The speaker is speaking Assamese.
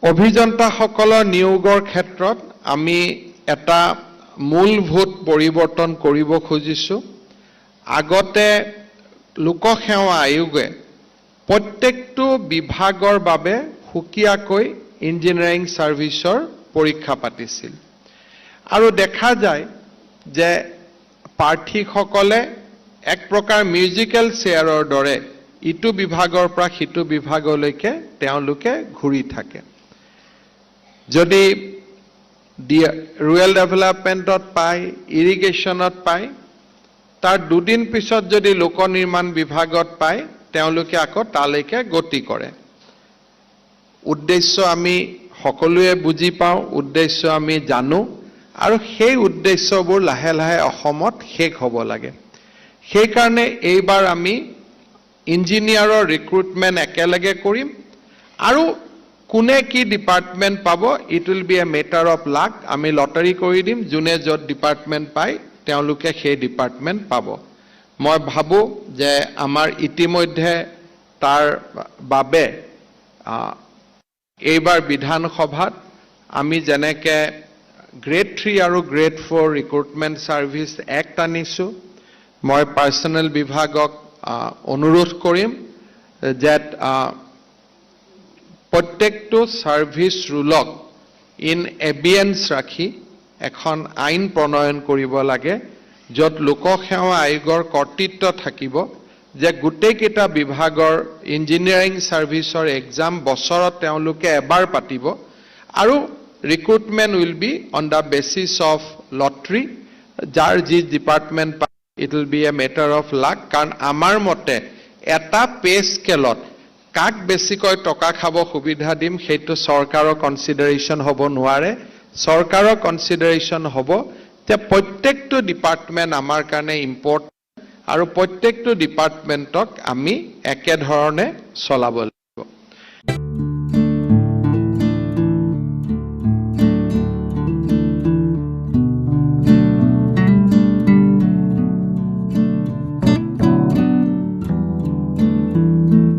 অভিযন্তাসকলৰ নিয়োগৰ ক্ষেত্ৰত আমি এটা মূলভূত পৰিৱৰ্তন কৰিব খুজিছোঁ। আগতে লোকসেৱা আয়োগে প্ৰত্যেকটো বিভাগৰ বাবে সুকীয়াকৈ ইঞ্জিনিয়াৰিং ছাৰ্ভিচৰ পৰীক্ষা পাতিছিল আৰু দেখা যায় যে প্ৰাৰ্থীসকলে এক প্ৰকাৰ মিউজিকেল চেয়াৰৰ দৰে ইটো বিভাগৰ পৰা সিটো বিভাগলৈকে তেওঁলোকে ঘূৰি থাকে। যদি ৰুৰেল ডেভেলপমেণ্টত পায়, ইৰিগেশ্যনত পায়, তাৰ দুদিন পিছত যদি লোক নিৰ্মাণ বিভাগত পায়, তেওঁলোকে আকৌ তালৈকে গতি কৰে। উদ্দেশ্য আমি সকলোৱে বুজি পাওঁ, উদ্দেশ্য আমি জানো আৰু সেই উদ্দেশ্যবোৰ লাহে লাহে অসমত শেষ হ'ব লাগে। সেইকাৰণে এইবাৰ আমি ইঞ্জিনিয়াৰৰ ৰিক্ৰুটমেণ্ট একেলগে কৰিম আৰু কোনে কি ডিপাৰ্টমেণ্ট পাব, it will be a matter of luck. আমি লটাৰী কৰি দিম, যোনে য'ত ডিপাৰ্টমেণ্ট পায় তেওঁলোকে সেই ডিপাৰ্টমেণ্ট পাব। মই ভাবোঁ যে আমাৰ ইতিমধ্যে তাৰ বাবে এইবাৰ বিধানসভাত আমি যেনেকে গ্ৰেড 3 আৰু গ্ৰেড 4 ৰিক্ৰুটমেণ্ট ছাৰ্ভিচ এক্ট আনিছোঁ, মই পাৰ্চনেল বিভাগক অনুৰোধ কৰিম যে প্ৰত্যেকটো ছাৰ্ভিচ ৰুলক ইন এবিয়েঞ্চ ৰাখি এখন আইন প্ৰণয়ন কৰিব লাগে, য'ত লোকসেৱা আয়োগৰ কৰ্তৃত্ব থাকিব যে গোটেইকেইটা বিভাগৰ ইঞ্জিনিয়াৰিং ছাৰ্ভিচৰ এক্সাম বছৰত তেওঁলোকে এবাৰ পাতিব আৰু recruitment will be on the basis of lottery. যাৰ যি department, it will be a matter of luck. কাৰণ আমাৰ মতে এটা পে স্কেলত কাক বেছিকৈ টকা খাব সুবিধা দিম, সেইটো চৰকাৰৰ কনচিডাৰেশ্যন হ'ব নোৱাৰে। চৰকাৰৰ কনচিডাৰেশ্যন হ'ব যে প্ৰত্যেকটো ডিপাৰ্টমেণ্ট আমাৰ কাৰণে ইম্পৰ্টেণ্ট আৰু প্ৰত্যেকটো ডিপাৰ্টমেণ্টক আমি একেধৰণে চলাব লাগিব।